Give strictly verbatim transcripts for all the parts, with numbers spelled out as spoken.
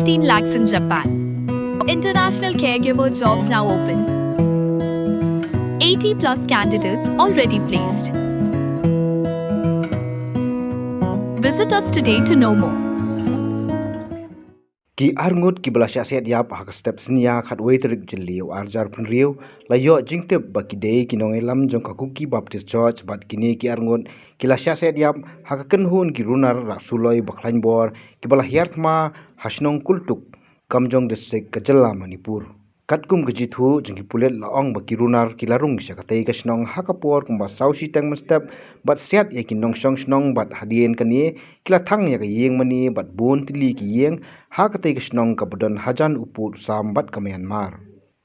Fifteen lakhs in Japan. International caregiver jobs now open. Eighty plus candidates already placed. Visit us today to know more. Ki arngut kiba la shah siat ïap ha ka step synñia khatwei tarik Jylliew arhajar arphew hynriew la ïoh jingtip ba ki dei ki nongïalam jong ka Kuki Baptist Church bad kine ki arngut ki la shah siat ïap ha ka kynhun ki runar rah suloi ba khlaiñ bor kiba la hiar thma ha shnong Kultuk, Kamjong District, ka jylla Manipur. Katkum ka jingthoh jong ki pulit la ong ba ki runar ki la rung sha katei ka shnong ha ka por kumba saw shiteng mynstep bad siat ïa ki nongshong shnong bad hadien kane ki la thang ïa ka ïing mane bad bun tylli ki ïing ha katei ka shnong kaba don hajan u pud u sam bad ka Myanmar.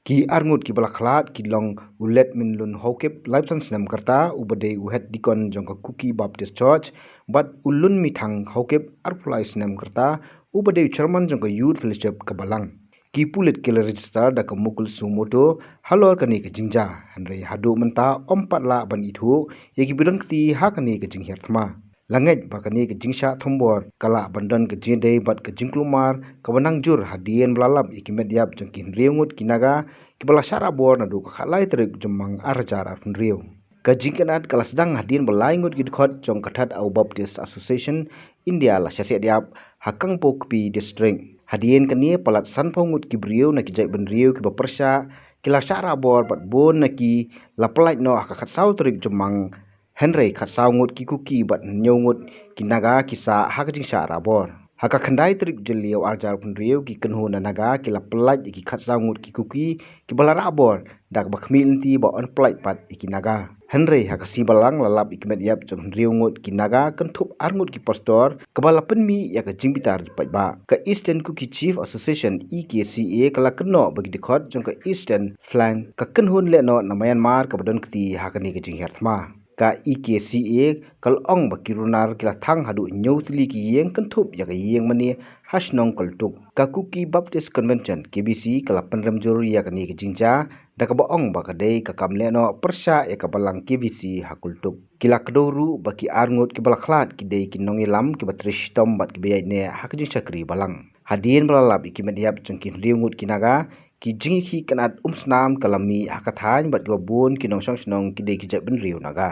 Ki arngut kiba la khlad ki long u Let Minlun Haokip, laiphew san snem ka rta, uba dei u head deacon jong ka Kuki Baptist Church, bad u Lunmithang Haokip, arphew lai snem ka rta, uba dei u chairman jong ka Youth Fellowship ka balang. Ki pulit ki la register da ka mukul suo motu halor kane ka jingjia, hynrei haduh mynta ym pat lah ban ithuh ïa kiba don kti ha kane ka jinghiar thma. La ngeit ba kane ka jingshah thombor ka lah ban don ka jingïadei bad ka jingkulmar kaba nang jur hadien ba la lap ïa ki met ïap jong ki hynriew ngut ki Naga kiba la shah rah bor naduh ka khatlai tarik Jymmang arhajar arphew hynriew. Ka jingkynad ka la sdang hadien ba lai ngut ki dkhot jong ka That Our Baptist Association India la shah siat ïap ha Kangpokpi District. Hadien kane palat sanphew ngut ki briew na ki jaitbynriew kiba pyrshah ki la shah rah bor bad bun na ki la pyllait noh ha ka khatsaw tarik Jymmang. Hynrei khatsaw ngut ki Kuki bad hynñiew ngut ki Naga ki sah ha ka jingshah rah bor. Ha ka khyndai tarik Jylliew arhajar arphew hynriew ki kynhun na Naga ki la pyllait ïa ki khatsaw ngut ki Kuki kiba la rah bor da kaba khmih lynti ba yn pyllait pat ïa ki Naga. Hynrei ha ka sngi Balang la lap ïa ki met ïap jong hynriew ngut ki Naga kynthup ar ngut ki pastor kaba la pynmih ïa ka jingbitar jingpaidbah. Ka Eastern Kuki Chief Association, E K C A, ka la kynnoh ba ki dkhot jong ka Eastern Flank ka kynhun lehnoh na Myanmar kaba don kti ha kane ka jinghiar thma. Ka E K C A ka la ong ba ki runar ki la thang haduh hynñiew tylli ki ïing kynthup ïa ka ïing mane ha shnong Kultuk. Ka Kuki Baptist Convention, K B C, ka la pynrem jur ïa kane ka jingjia da kaba ong ba ka dei ka kam lehnoh pyrshah ïa ka balang K B C ha Kultuk. Ki la kdew ruh ba ki ar ngut kiba la khlad ki dei ki nongïalam kiba trei shitom bad kiba ïaineh ha ka jingshakri balang. Hadien ba la lap ïa ki met ïap jong ki hynriew ngut ki Naga, ki jingïakhih kynad umsnam ka la mih ha ka thaiñ bad kiba bun ki nongshong shnong ki dei ki jaitbynriew Naga.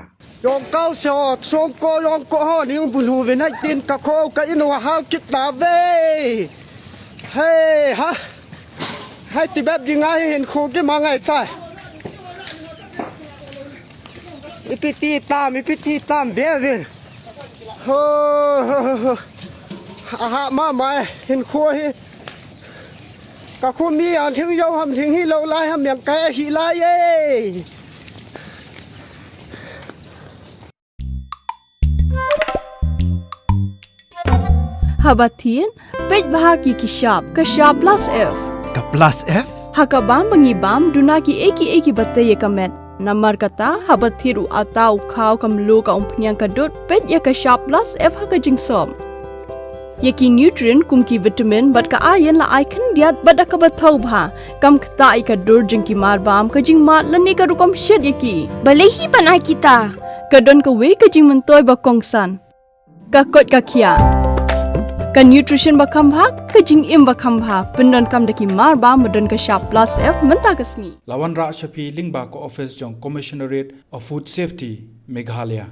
Yong kau sot song ko yong ko ho ning bulu ve nai tin ka ko ka in wa hal kit ta ve. Hey ha. Hai ti bep di ngai hin ko ki ma ngai ta. Ipi ti tam ipi ti tam ve ve. Ho ho ho ho. Ha ha ma ma hin ko hi. Ka khum hi an thing yo ham thing hi lo lai ham yang kai hi lai ye. Haba thied, peit bha ki ki shap, ka shap plus F. Ka plus F? Ha ka bam ba ngi bam, duna ki ei ki ei kiba tei ïa ka met. Namar kata, haba thied u ata u khaw ka mluh ka umphniang ka dud, peit ïa ka shap plus F ha ka jingsop. Ïa ki nutrient kum ki vitamin bad ka iron la ai khyndiat bad da kaba thaw bha. Kam ktah ïa ka dur jong ki mar bam ka jingmad lane ka rukom shet ïa ki. Balei hi ban ai kita? Ka don kawei ka jingmyntoi ba kongsan. Ka koit ka khiah. Ka nutrition ba kham bha, ka jingim ba kham bha. Pyndonkam da ki mar bam ba don ka shap plus F mynta ka sngi. La wanrah sha phi lyngba ka office jong Commissionerate of Food Safety, Meghalaya.